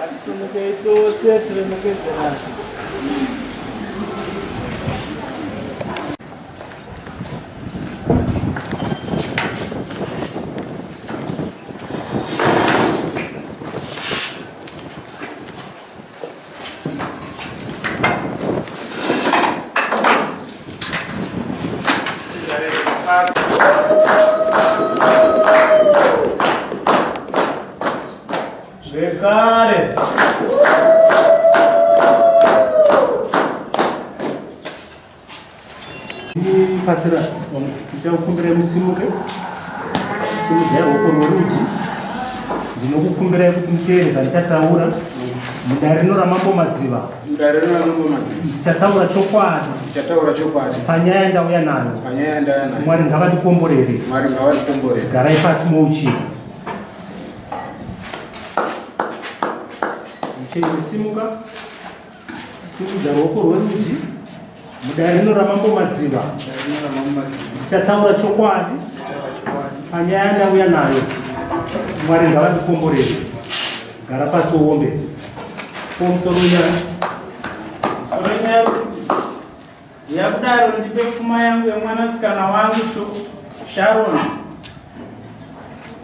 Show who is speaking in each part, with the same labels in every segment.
Speaker 1: Ngatisumukei tose tiremekedzerane. Zvekare.
Speaker 2: Pasira, ndichakukumbirai musimuke, simudzai ruoko rworudyi. Ndinokukumbirai kuti muteere zvandichataura mudare rino raMambo Madziva.
Speaker 3: Mudare rino raMambo Madziva.
Speaker 2: Ndichataura chokwadi.
Speaker 3: Ndichataura chokwadi.
Speaker 2: Panyaya yandauya nayo.
Speaker 3: Panyaya yandauya nayo.
Speaker 2: Mwari ngavatikomborere.
Speaker 3: Mwari ngavatikomborere.
Speaker 2: Garai pasi mouchira. Mucheni simuka. Simudza ruoko rwerudyi. Mudare rino raMambo Madziva. Ndichataura chokwadi panyaya yandauya nayo. Mwari ngavandikomborere. Gara pasi uombe. Ko musoro wenyaya?
Speaker 1: Musoro wenyaya kuti yakudaro ndipe pfuma yangu yemwanasikana wangu Sharon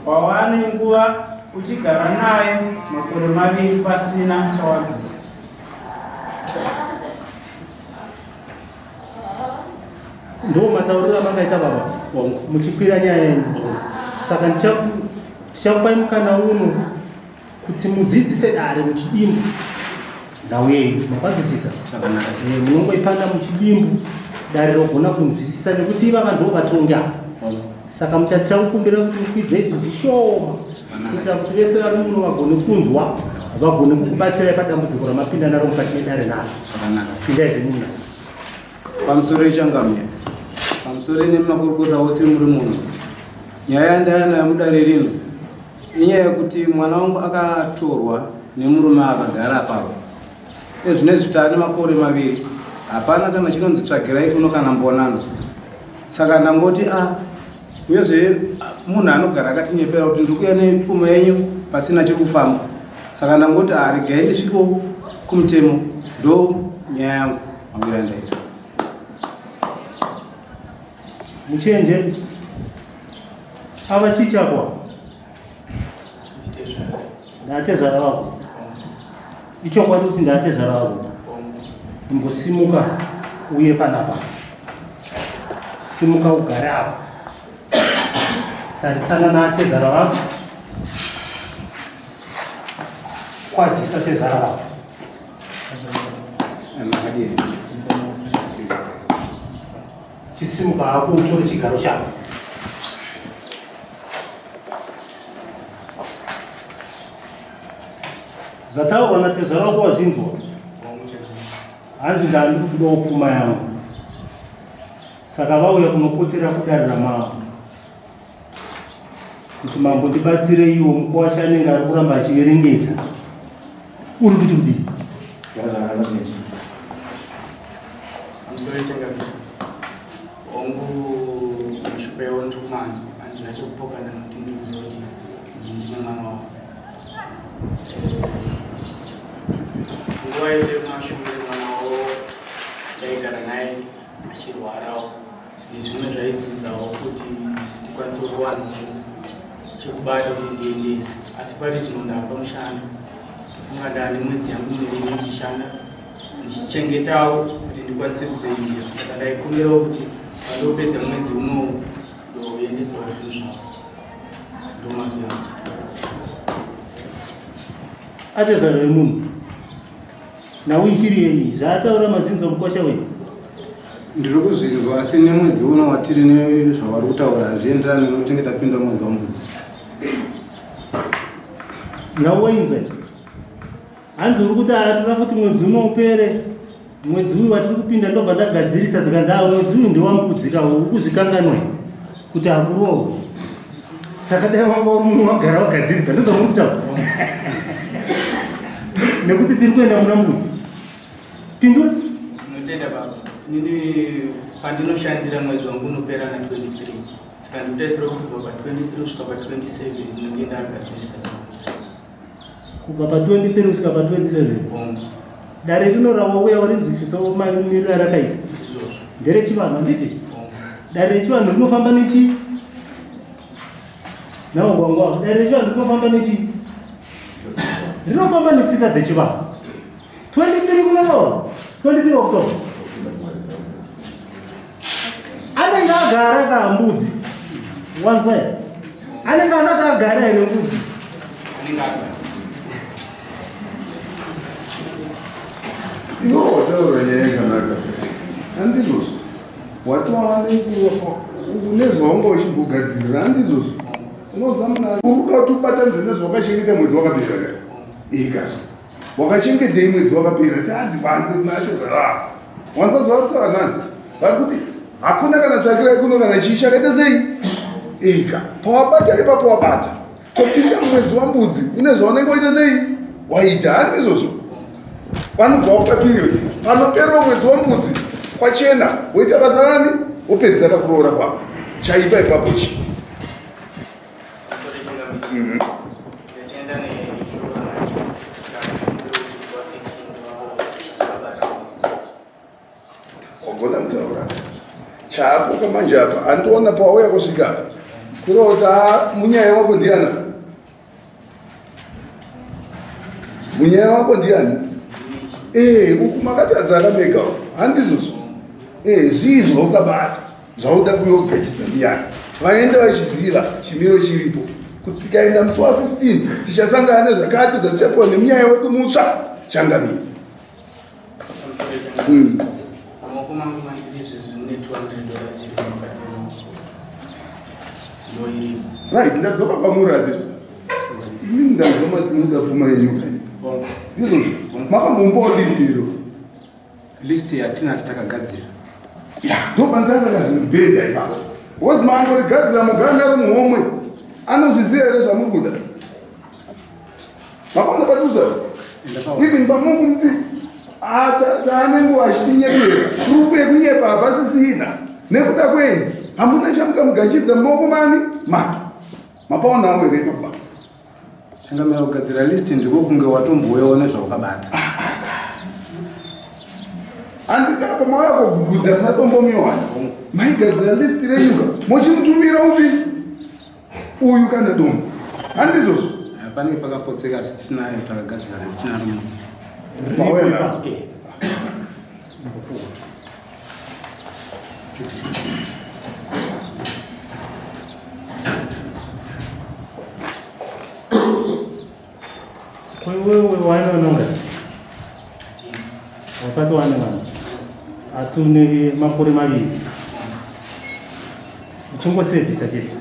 Speaker 1: wawane nguva uchigara naye makore maviri pasina chawabvisa.
Speaker 2: Ndo matauriro amangaita baba muchikwira nyaya yenyu. Saka ndichakupai mukana uno kuti mudzidzise dare muchidimbu nhau yenyu. Makwanzwisisa?
Speaker 3: Zvakanaka.
Speaker 2: Munongoipanda muchidimbu dare rogona kunzwisisa nekuti ivava ndo vatongi ava. Saka muchatichakukumbira kuti mukwidze izvo zvishoma kuitira kuti vese vari muno vagone kunzwa, vagone kukubatsirai padambudziko ramapinda naro mukati medare nhasi.
Speaker 3: Zvakanaka.
Speaker 2: Pindai zvenyu muna.
Speaker 3: Pamusoro yechangamire, pamusoro nemakurukota ose muri muno, nyaya yandaya nayo mudare rino inyaya yekuti mwana wangu akatorwa nemurume akagara apapo. Ezvinezvi taane makore maviri, hapana kana chinonzi tsvagirai kuno kana mbonano. Saka ndangoti a uyezve munhu anogara akatinyepera kuti ndiri kuuya nepfuma yenyu pasina chekufamba. Saka ndangoti a regai ndisvikewo kumutemo, ndo nyaya yangu mawira andaita.
Speaker 2: Muchenje ava chii chako? Ndatezvara vako. Ichokwadi kuti ndatezvara vako. Imbosimuka uye panapa. Simuka ugare apa. Tarisana natezvara vako. Kwazisa tezvara vako.
Speaker 3: Makadini?
Speaker 2: Chisimuka hako utore chigaro chako. Zvataurwa natezvara wako wazvinzwa? Hanzi ndandiri kudawo pfuma yangu. Saka vauya kunopotera kudare ramambo kuti mambo ndibatsireiwo, mukwasha anenge ari kuramba achiverengedza. Uri kuti kudii?
Speaker 4: Pamusoro yechangamire, hongu mashoko yawo ndiri kumanzwa, handina chekupokana nokuti ndiri kuziva kuti ndine mwana wavo. Nguva yese yekumashure mwana wavo ndaigara naye achirwarawo nezvimwe zvaidzidzawo kuti ndikwanise kuwana chekubata kuti ndiendese, asi pari zvino ndapa mushando, ndofunga ndane mwedzi yangu miviri ndichishanda ndichichengetawo kuti ndikwanise kuzoendesa. Saka ndaikumbirawo kuti pandopedza mwedzi unowu ndoendesawo zvinhu zvavo. Ndomazwi angu.
Speaker 2: Atezvara vemunhu nhau ichiri yenyu, zvaataura mazvinzwa mukwasha wenyu?
Speaker 3: Ndiri kuzvinzwa asi nemwedzi uno watiri nezvavari kutaura hazvienderani nekuti tinge tapinda mwedzi wambudzi.
Speaker 2: Ngawainzwe. Hanzi uri kuti toda kuti mwedzi uno upere mwedzi uyu watiri kupinda ndobva ndagadzirisa zvikanzi a mwedzi uyu ndewambudzi ka uri kuzvikanganwa kuti hakurohwi. Saka dai wanga uri munhu wagara wagadzirisa ndozvamuri kutaura. Nekuti tiri kuenda muna mbudzi. Pindura.
Speaker 4: Ndinotenda baba. Nini pandinoshandira mwedzi wangu unopera na 23. Saka ndinotarisira kuti kubva pa 23 kusvika pa 27 ndinenge ndagadzirisa chinhu chacho.
Speaker 2: Kubva pa 23 kusvika pa 27.
Speaker 4: Hongu.
Speaker 2: Dare rino rawauya warinzwisisawo mamiriro arakaita.
Speaker 4: Ndizvozvo.
Speaker 2: Nderechivanhu handiti?
Speaker 4: Hongu.
Speaker 2: Dare rechivanhu rinofamba nechi nawangwangwa. Dare rechivanhu rinofamba nechi rinofamba netsika dzechivanhu. 23 kunoona 23 October anenge agara ka mbudzi wanzwa here anenge asati agara here mbudzi
Speaker 4: Anenge agara.
Speaker 5: Iwe wataura nyaya yakanaka handizvozvo watova nezvawanga uchimbogadzirira handizvozvo unozamuna uri kuda kuti ubatanidze nezvawakachengeta mwedzi wakapera ka ikazvo Wakachengetei mwedzi wakapera chaadvance kuna atezvara. Wanza zvavari kutaura nhasi. Vari kuti hakuna kana tsvakirai kuno kana chii chakaita sei? Ega pawabata ipapo wabata. Topinda mumwedzi wambudzi une zvaunenge waita sei? Waita handizvozvo. Vanobva wakupa period. Panoperawo mwedzi wambudzi kwachena woita basa rani wopedzisa kakuroora kwako. Chaipa ipapo chii? Wagona kutaura chaapo manje apa andiona pawauya kusvika apa kureva kuti haa munyaya wako ndiana munyaya wako ndiani ee uku makatadza mega handizvozvo ee zvii zvaukabata Zvauda kuyogachidza ndiyani? Vaenda vachiziva chimiro chiripo kuti tikaenda musi wa 15 tichasangana nezvakati zvatichapiwa nemunyaya wedu mutsva changamire.
Speaker 4: Maoko mangu mandiri izvezvi mune 200 dollars iri mukati memaoko. Ndoiripo.
Speaker 5: Right, ndadzoka kwamuri azizo. Imini ndanzwa mati munoda pfuma yenyu kani. Ndizvozvo. Makambombowa list iro.
Speaker 3: List yatina asi takagadzira.
Speaker 5: Ya, ndopanzanga kazvibhedha ipapo. Wozi mangorigadzira mugara naro muhomwe. Anozviziva here zvamuri kuda? Makwanisa patiudza? Even pamungu muti ah, taane nguva achitinyepera. Proof yekunyepa hapasisina. Nekuda kwei? Hamuna chamukamugachidza mumaoko mani? Make. Mapaonawo here ipapa?
Speaker 3: Changamira kugadzira list ndiko kunge watombouyawo nezvaukabata.
Speaker 5: Handiti apa mauya kogugudza rina dombo miwani. Maigadzira list renyuka mochimutumira upi uyu kana dombo. Handizvozvo.
Speaker 3: Panenge pakapotseka asi tinayo takagadzira tinaro muno.
Speaker 5: Mauya nayo.
Speaker 2: Ko iwewe wane vanonga usati wane vana asi une makore maviri uchingosevhisa chete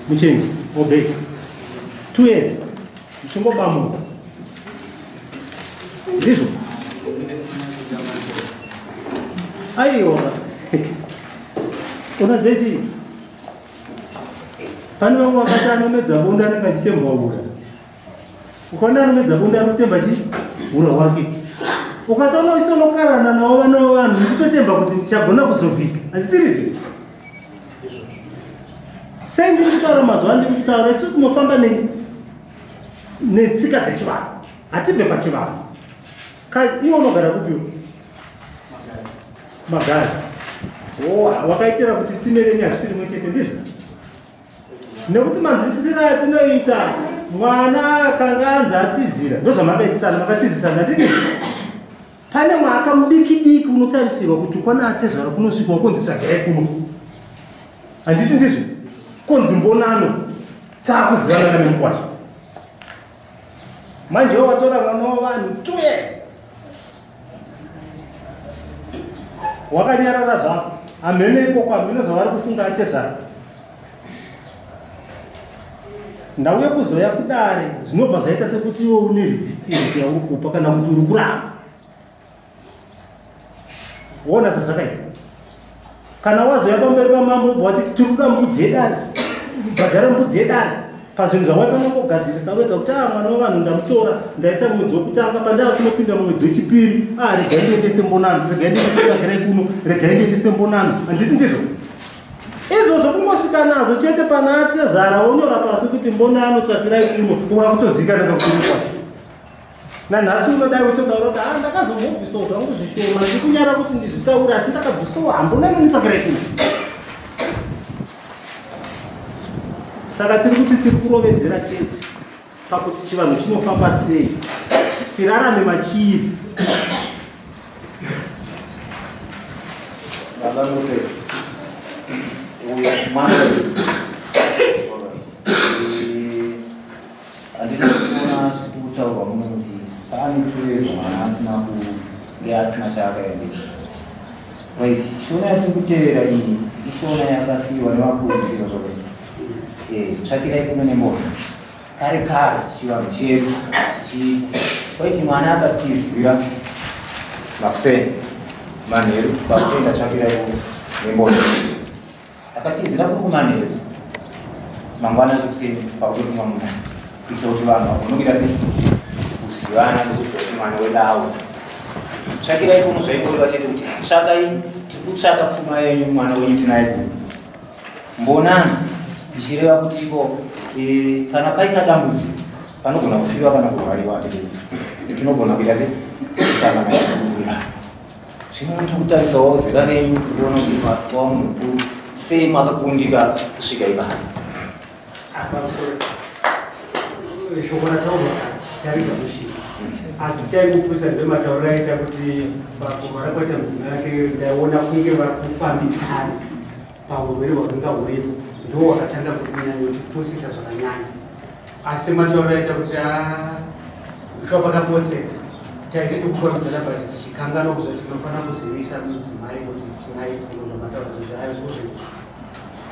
Speaker 2: muchenji obey 2 years Uchingobamuka. Ndizvo? Aiwa. Unoziva chii? Pane vamwe vakati anomedza bonde anenge achitembwa ura. Ukaona anomedza bonde ari kutemba chii? Ura hwake. Ukatoona uchitonokarana navo vana vanhu ndikutotemba kuti ndichagona kuzovhika. Hazisirizvo? Sei ndiri kutaura mazuva andiri kutaura isu tinofamba netsika dzechivanhu hatibve pachivanhu. Iwe unogara kupiwo? Magazi. Oh, wakaitira kuti tsime renyu harisi rimwe chete ndizvo? Nekuti manzwisisiro atinoita mwana akanga anzi atizira ndozvamakaitisana makatizisana ndini Pane mwaka mudiki diki unotarisirwa kuti kwana atezvara kunosvikwa konzi tsvagai kuno. Handiti ndizvo? Konzi mbonano taakuzivana nemukwasha. Manje watora mwana wavanhu 2 years wakanyarara zvako, hamheno ikoko, hamheno zvavari kufunga atezvara. Ndauya kuzoya kudare, zvinobva zvaita sekuti iwe une resistance yauri kupa kana kuti uri kuramba. Wona sezvakaita kana wazoya pamberi pamambo ubva wati tiri kuda mbudzi yedare, bhadhara mbudzi yedare pazvinhu zvawaifanira kugadzirisa wega kuti a mwana wevanhu ndamutora, ndaita mwedzi wekutanga, pandava kunopinda mumwedzi wechipiri, a regai ndiendese mbonano, regai ndiendese tsvagirai kuno, regai ndiendese mbonano. Handiti ndizvo izvozvo? Kungosvika nazo chete pana atezvara wonyora pasi kuti mbonano tsvakirai kuno, wakutozikanaka kuti uri kwacho. Nanhasi unodai utotaura kuti a ndakazongobvisawo zvangu zvishoma, ndiri kunyara kuti ndizvitaure, asi ndakabvisawo hambonano nitsvakirai kuno. Saka tiri kuti tiri kurovedzera chete pakuti chivanhu chinofamba sei, tirarame machiri.
Speaker 6: Baba Mose, uyo mwana wedu. Handina kuona zviri kutaurwa muno kuti paane tureza mwana asina kunge asina chaakaendesa. Right, shona yatiri kutevera iyi ishona yakasiyiwa nevakuru ndizvo zvokuti tsvakirai kuno nembona. Kare kare chivanhu chedu kwaiti mwana akatizira makuseni manheru kwakutoenda tsvakirai kuno nembona. Akatizira kuri kumanheru mangwana acho kuseni kwakutotumwa munhu kuitira kuti vanhu vagonokira sei kuzivana nekuziva kuti mwana wedu awo. Tsvakirai kuno zvaingoreva chete kuti tsvakai, tiri kutsvaka pfuma yenyu, mwana wenyu tinaye kuno. Mbonani ichireva kuti iko kana paita dambudziko panogona kufiwa kana kurwariwa, tinogona kuita sei kusangana tichikurira. Zvino tiri kutarisawo zera renyu, tiri kuona kuti matova munhu mukuru, sei makakundika kusvika ipapo?
Speaker 4: Shoko rataurwa tarigamuchira, asi chaingopurisa ndematauriro aita kuti pakurwara kwaita mudzimai wake ndaiona kunge vari kufambidzana paurwere hwakanga huripo, ndo wakatanga kunyanyotipusisa zvakanyanya. Asi matauriro aita kuti shuwa pakapotseka, taiti tikufambidzana but tichikanganwa kuzoti tinofanira kuzivisa mudzimai kuti tinaye kuno. Zvamataura kuti aizvozvo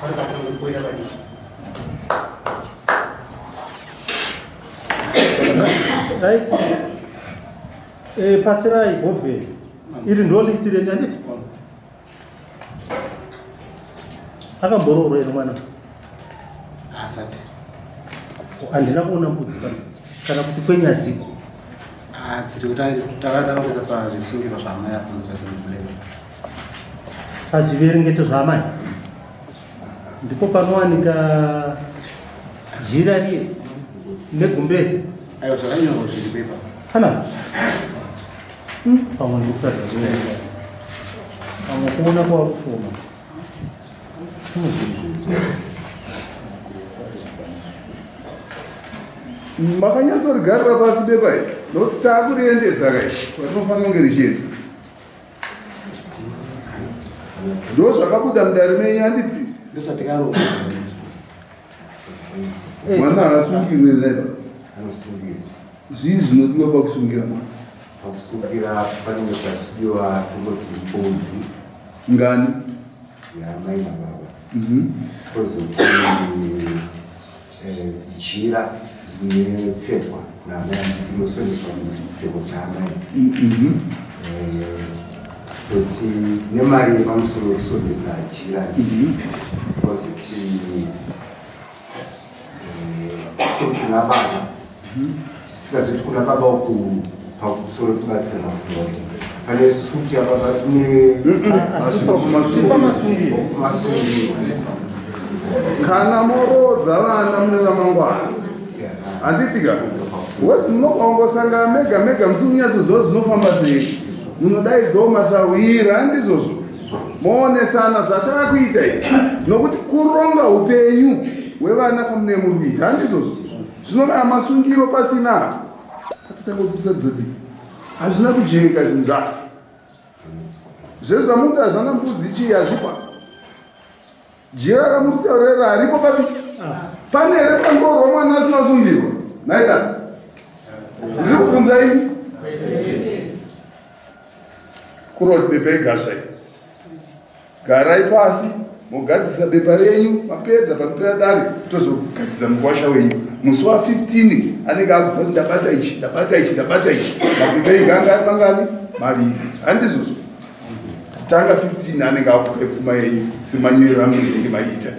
Speaker 4: pari patangokuita padiki.
Speaker 2: Right. Pasirai bhovheri iri, ndo list renyu handiti? Akamboroorwa here mwana?
Speaker 3: Asati.
Speaker 2: Handina kuona mbudzi kana kana kuti kwenyadziko.
Speaker 3: Tiri kuti takatangisa pazvisungirwa zvaamai apo.
Speaker 2: Pazviverengeto zvaamai ndipo panowanika jira riye negumbeze.
Speaker 3: Aiwa, zvakanyorwa zviri pepa.
Speaker 2: Kana pamwe ndikuratidza kuverenga, pamwe kuona kwava kushoma.
Speaker 5: Makanyatsorigarira pasi bepa iri, nokuti taakuriendesa kai patinofanira kunge richienda. Ndo zvakabuda mudare menyu handiti?
Speaker 3: Ndozvatikaronga.
Speaker 5: Mwana haasungirwe naiba?
Speaker 6: Anosungirwa.
Speaker 5: Zvii zvinodiwa pakusungira mwana?
Speaker 6: Pakusungira panenge pachidiwa tongoti mbudzi.
Speaker 5: Ngani?
Speaker 6: Yamai nababa. Kozoti jira rinopfekwa namai, rinosoneswa muchipfeko chaamai. Toti nemari yepamusoro yekusonesa jira. Kozoti kuna baba, tisikazoti kuna baba uku pamusoro pekubatsira mafuta kuti pane suti yababa
Speaker 2: Pamasungiro.
Speaker 6: Masungiro.
Speaker 5: Kana moroodza vana mune ramangwana handiti ka? Wezi munokongosangana mega mega musi kunyatsoziva zvinofamba sei, munodaidzawo masahwira handizvozvo, moonesana zvataakuita iyi, nokuti kuronga upenyu hwevana kwamune muri kuita handizvozvo. Zvino kana masungiro pasina, patotanga kutiratidza kuti hazvina kujeka zvinhu zvacho zvezvamuti hazvana mbudzi chii hazvipa jira ramuri kutaurera haripo papi. Pane here pangorwa mwana asina sungirwa naida? Ndiri kubvunza ini. Kureva kuti bepa igasva iri. Garai pasi mogadzisa bepa renyu mapedza panopera dare tozogadzisa mukwasha wenyu musi wa 15 anenge akuziva kuti ndabata ichi ndabata ichi ndabata ichi mapepa enyu anga ari mangani maviri handizvozvo tanga 15 anenge akupa pfuma yenyu semanyorero amunenge maita.